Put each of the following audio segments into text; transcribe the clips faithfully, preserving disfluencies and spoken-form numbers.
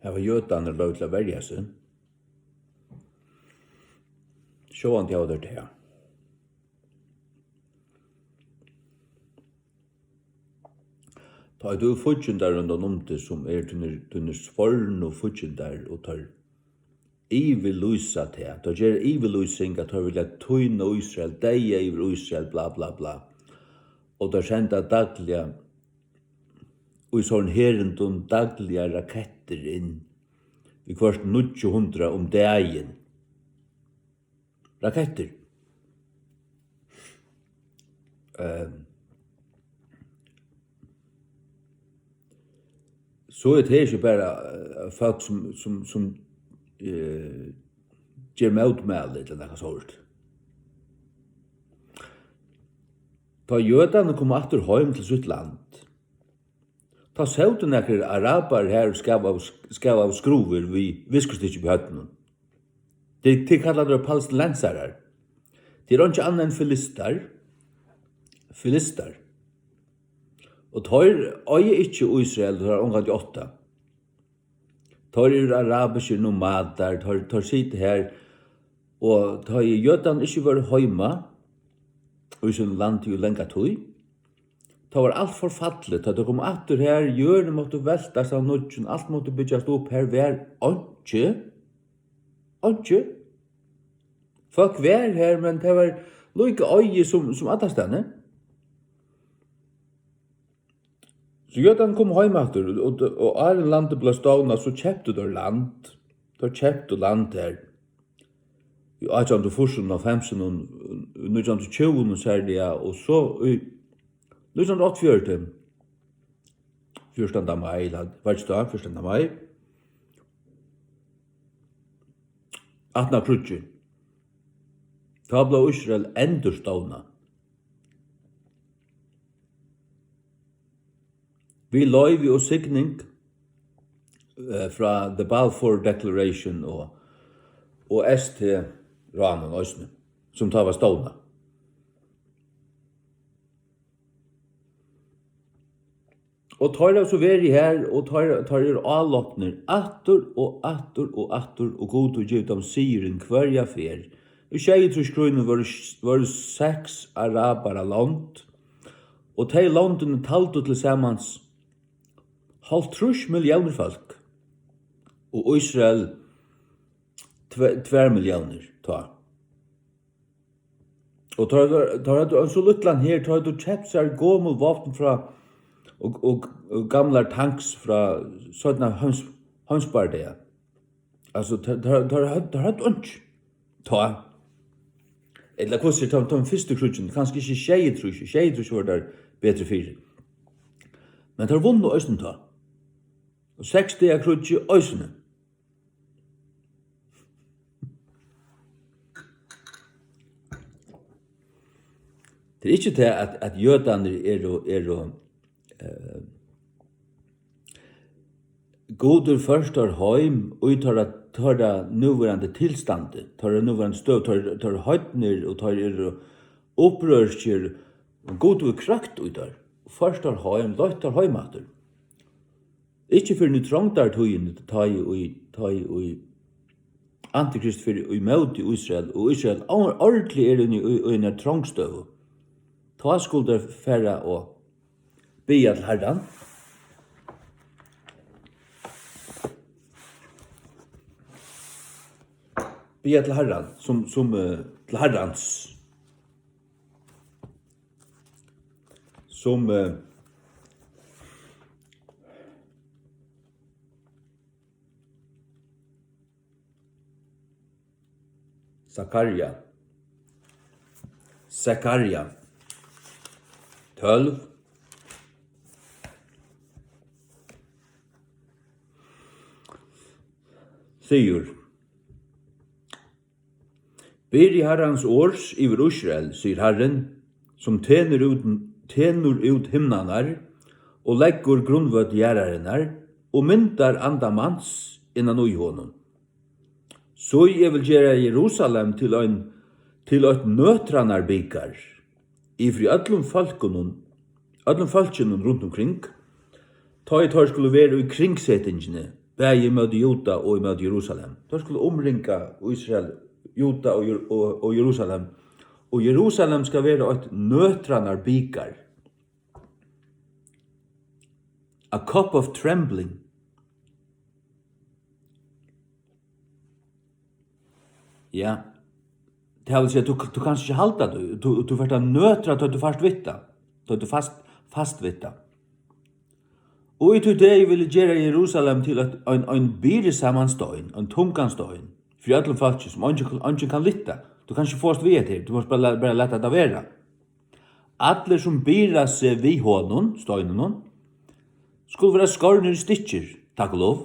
Hava jødarnir lov til at verja seg? Sjálvandi hava teir tað. Tá ið tú fíggindar rundan um teg, sum eru tínir, tínir svornu fíggindar, og teir yvirlýsa tað, teir gera yvirlýsing, at teir vilja týna Ísrael, deyða yvir Ísrael, bla, bla, bla. Og teir senda dagliga, í sovorðnum herindum, dagliga rakettir inn, viðhvørt níggju hundrað um dagin. Rakettir. Ehm, so er tað ikki bara, eh, fólk, sum, sum, sum, eh, ger mótmæli ella nakað sovorðið. Tá jødarnir komu aftur heim til sítt land, tá sótu nakrir arabarar har og skavaðu, skavaðu skruvur við viskustykki uppi í høvdinum. Tey, tey kalla teir palestinensarar. Tað er einki annað enn filistar. Filistar. Og teir eiga ikki Ísrael, teir hava ongantíð átt tað. Teir eru arabiskir nomadar, teir, teir sita har, og tá ið jødarnir ikki vóru heima í sínum landi í langa tíð, tá var alt forfallið, tá teir komu aftur har, jørðin mátti veltast av nýggjum, alt mátti byggjast upp, har var einki, einki. Fólk var har, men tað var líka oyði sum, sum allastaðni. So jødarnir komu heim aftur, og, og, og áðrenn landið bleiv stovnað, so keyptu teir land. Teir keyptu land har í átjan hundrað og fýrsunum og hálvfemsunum, í nítjan hundrað og tjúgunum serliga, og so í nítjan hundrað og áttaogfjøruti, fjúrtanda mai, ella veit ikki tá, fjúrtanda mai, aftan á kríggið, tá bleiv Ísrael endurstovnað. Við loyvi og signing, eh, frá The Balfour Declaration og, og S T ráðnum eisini, sum tá var stovnað. Og teir hava so verið har, og teir, teir eru álopnir aftur og aftur og aftur, og Gud hevur givið teim sigurin hvørja ferð. Í sjeyogtrýss krígnum vóru, vóru seks arabarar lond, og tey londini taldu til samans hálvtrýss milliónir fólk, og Ísrael tve-, tvær milliónir tá. Og teir, teir høvdu ein so lítlan her, teir høvdu keypt sær gomul vápn frá, og, og, og gamlar tanks frá seinna heims-, heimsbardaga. Altso, teir, teir, teir, høvdu- teir høvdu einki. Tá. Ella hvussu er, tá, tá fyrstu kríggin, kanska ikki sjeyogtrýss, sjeyogtrýss vóru teir betri fyri. Men teir vunnu eisini tá. Og seks daga kríggið eisini. Tað er ikki tað, at, at jødarnir eru, eru, eh, Gud hevur ført teir heim í teirra, teirra núverandi tilstandi, teirra núverandi støðu, teir, teir eru heidnir og teir eru upprørskir, og Gud hevur kroykt í teir, ført teir heim, leitt teir heim aftur. Ikki fyrr enn í trongdartíðini, tá ið, tá ið Antikrist fer í móti Ísrael, og Ísrael or-, ordiliga er inni í, í, í eini trongstøðu, tá skulu teir fara og biðja til Harran. Biðja til Harran, sum, sum, eh, til Harrans. Sum, eh, Sakarja. Sakarja. Tólv. Sigur. Byrði Harrans orðs yvir Ísrael, sigur Harrin, sum tenur út, tenur út himnarnar og leggur grundvøll jarðarinnar og myndar anda mans innan í honum. So eg vil gera Jerusalem til ein, til eitt nøtranarbikar yvir øllum fólkunum, øllum fólkinum runt umkring, tá ið teir skulu vera í kringsetingini bæði ímóti Juda og ímóti Jerusalem. Teir skulu umringa Ísrael, Juda og Jer-, og, og Jerusalem. Og Jerusalem skal vera eitt nøtranarbikar. A cup of trembling. Ja. Tað vil siga, tú, tú kanst ikki halda tað. Tú, tú fert at nøtra, tá tú fært við tað. Tá tú fært, fært við tað. Og í tí degi vil eg gera Jerusalem til eitt, ein, ein byrðisaman stein, ein tungan stein, fyri øllum fólki, sum eingin, eingin kann lyfta. Tú kanst ikki fáast við hetta her. Tú mást bara la-, bara lata tað vera. Allir, sum byrða seg við honum, steininum, skulu vera skornir í stykkir, takk og lov.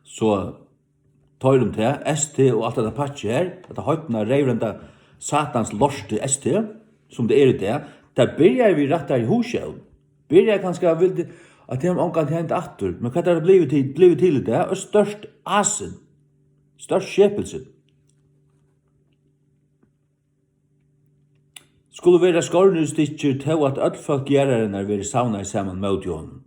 So, teir um tað, S T og alt hetta pakkið her, hetta heidna, reyvrenda, satans lorti S T, sum tað er í dag, tað byrjaði við rættari hugsjón. Byrjaði kanska, vildi, at tað ongantíð hendi aftur. Men hvat er tað blivið til, blivið til í dag? Eitt stórt asin. Stórt skepilsi. Skulu vera skornir í stykkir, tó at øll fólk jarðarinnar verði savnað saman móti honum.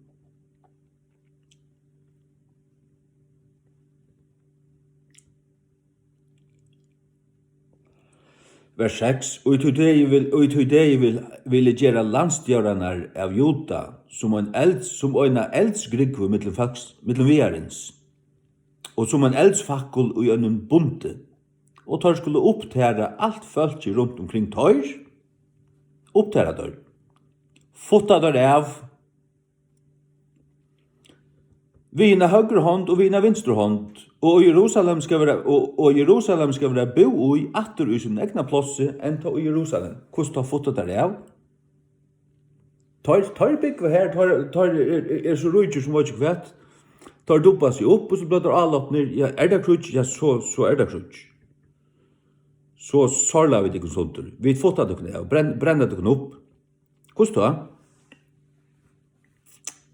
Vers seks: Og í tí degi vil, og í tí degi vil, vil eg gera landsstjórarnar av Juda sum ein eld, sum eina eldsgrúgvu millum fólks, millum viðarins, og sum ein eldsfakkul í einum bundi, og teir skulu upptara alt fólkið runt umkring teir, upptara teir, futta teir av, við hina høgru hond og við hina vinstru hond, og Jerusalem skal vera, og, og Jerusalem skal vera búð í aftur í sínum egna plássi, enn tá í Jerusalem. Hvussu tá futta teir av? Teir, teir búgva her, teir, teir eru, eru, eru so ríkir sum veit ikki hvat. Teir dubba seg upp, og so blíva teir álopnir. Ja, er tað kríggj? Ja, so, so er tað kríggj. So sárla vit tykkum sundur. Vit futta tykkum av, brenn-, brenna tykkum upp. Hvussu tá?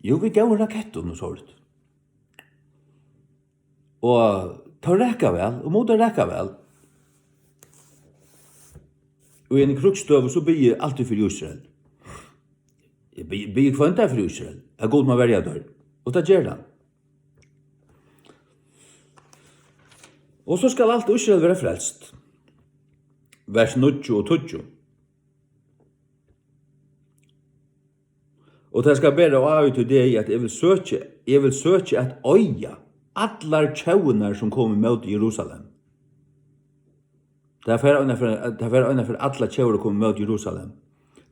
Jú, við góðum rakettum og sovorðið. Og teir raka væl, og mugu teir raka væl. Og í eini krígsstøðu, so biði eg altíð fyri Ísrael. Eg biði, biði hvønn dag fyri Ísrael, at Gud má verja teir. Og tað ger hann. Og so skal alt Ísrael vera frelst. Vers níggju og tíggju. Og tað skal bera á í tí degi, at eg vil søkja, eg vil søkja at oyða allar tjóðirnar, sum koma ímóti Jerusalem. Tað fer eina ferð, tað fer eina ferð allar tjóðir at koma ímóti Jerusalem.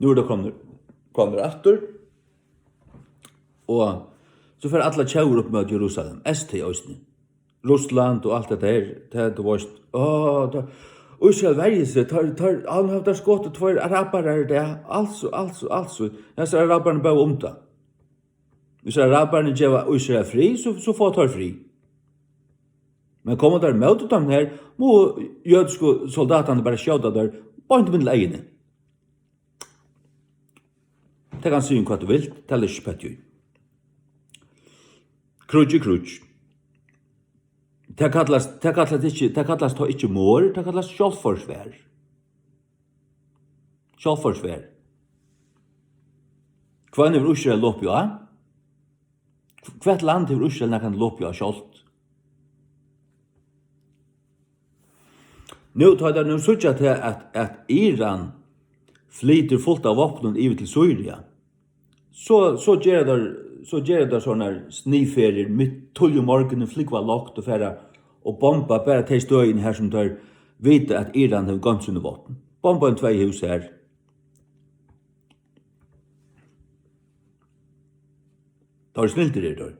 Nú eru tað komnir, komnir aftur, og so fer allar tjóðir upp móti Jerusalem, S T eisini. Russland og alt hetta her, tað, tú veist, áh, tað, Ísrael verjir seg, teir, teir, hann hevur skotið tveir arabarar í dag, altso, altso, altso, hasir arabararnir bóðu um tað. Hvis arabararnir geva Ísrael frið, so, so fáa teir frið. Men koma teir ímóti teimum her, mugu jødisku soldatarnir bara skjóta teir beint millum eyguni. Tað kann siga um hvat tú vilt, tað leggi eg ikki petti í. Kríggj er kríggj. Tað kallast, tað kallast ikki, tað kallast tá ikki morð, tað kallast sjálvforsvar. Sjálvforsvar. Hvønn hevur Ísrael lopið á? Hvat land hevur Ísrael nakrantíð lopið á sjálvt? Nú, tá teir nú síggja tað, at, at Iran flytur fult av vápnum yvir til Sýria, so, so gera teir, so gera teir sovorðnar sniðferðir mitt tíðliga um morgunin, flúgva lágt og fara og bomba bara tey støðini har, sum teir vita, at Iran hevur goymt síni vápn. Bomba ein tvey hús har. Teir eru snildir, eru teir.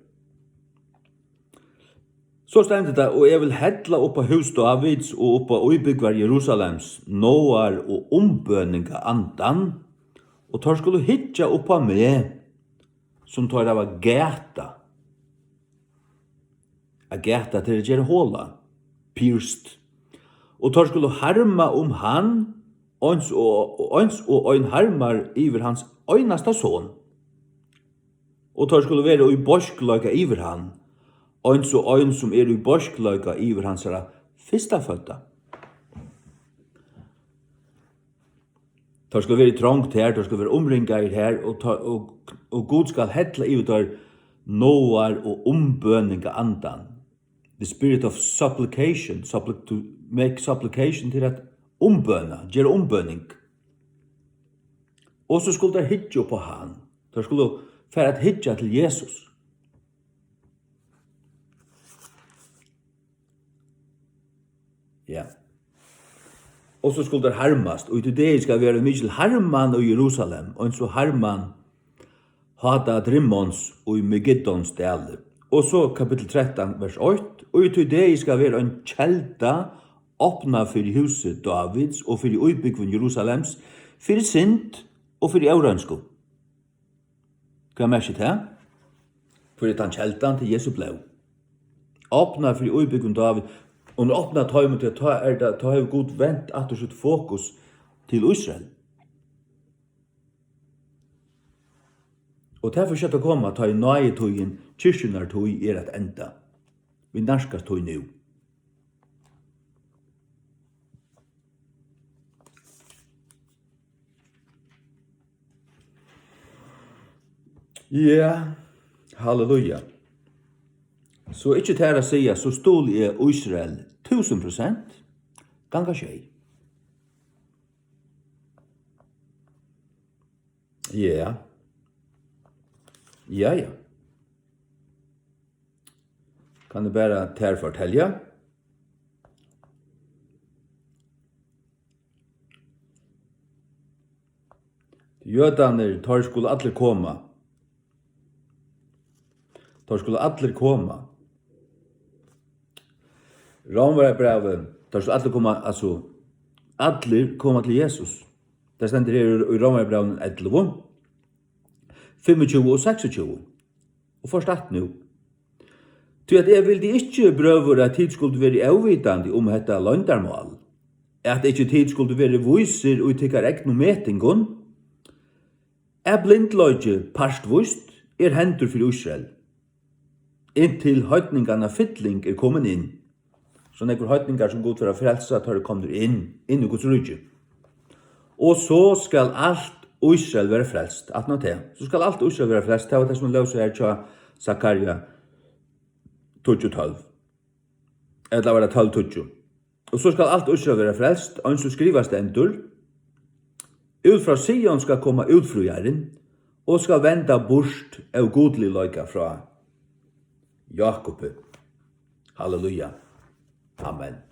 So stendur tað: "Og eg vil hella upp á hús Dávids og upp á íbúgvar Jerusalems náðar- og umbøningarandan, og teir skulu hyggja upp á meg, sum teir hava gatað." At gata, til at gera hola, pierced. Og teir skulu harma um hann, eins og, og eins og ein harmar yvir hans einasta son. Og teir skulu vera í beiskleika yvir hann, eins og ein, sum er í beiskleika yvir hansara fyrstafødda. Teir skulu vera í trongd her, teir skulu vera umringaðir her, og, tá, og, og Gud skal hella yvir teir náðar og umbøningarandan. The spirit of supplication, suppli-, to make supplication, til at umbøna, gera umbøning. Og so skulu teir hyggja upp á hann. Teir skulu fara at hyggja til Jesus. Ja. Og so skulu teir harmast, og í tí degi skal vera mikil harman í Jerusalem, og eins og harman háta Rimmons í Megiddons dali. Og so kapittul trettan, vers eitt: Og í tí degi skal vera ein kelda opnað fyri húsi Dávids og fyri íbúgvum Jerusalems, fyri synd og fyri óreinsku. Hvat merkir tað? Fyri tann keldan til Jesu blóð. Opnar fyri íbúgvum Dávid, og hon opnar teimum til, tá er tað, tá hevur Gud vent aftur sítt fokus til Ísrael. Og tað fer skjótt at koma, tá ið náðitíðin, kirkjunnar tíð, er at enda. Vit nærkast tí nú. Ja, halleluja. So ikki tær at siga, so stuðli eg Ísrael túsund prosent, ganga sjey. Ja. Ja, ja. Kann eg bara tær fortelja? Jødarnir, teir skulu allir koma. Teir skulu allir koma. Rómverjabrævið, teir skulu allir koma, altso, allir koma til Jesus. Tað stendur her í, í Rómverjabrævinum ellivu, fimmogtjúgu og seksogtjúgu. Og forstatt nú. Tí at eg vildi ikki, brøður, at tit skuldu verið óvitandi um hetta loyndarmál, at ikki tit skuldu verið vísir í tykkara egnu metingum, at blindleiki partvíst er hendur fyri Ísrael, inntil heidninganna fylling er komin inn. So nógvir heidningar, sum Gud fer at frelsa, teir eru komnir inn, inn í Guds ríki. Og so skal alt Ísrael vera frelst. Aftan á tað, so skal alt Ísrael vera frelst. Tað var tað, sum lóg so her hjá Sakarja tíggju tólv. Ella var tað tólv tíggju? Og so skal alt Ísrael vera frelst, eins og skrivað stendur: Út frá Sion skal koma útfríarin, og skal venda burt ógudligleika frá Jákupi. Halleluja. Amen.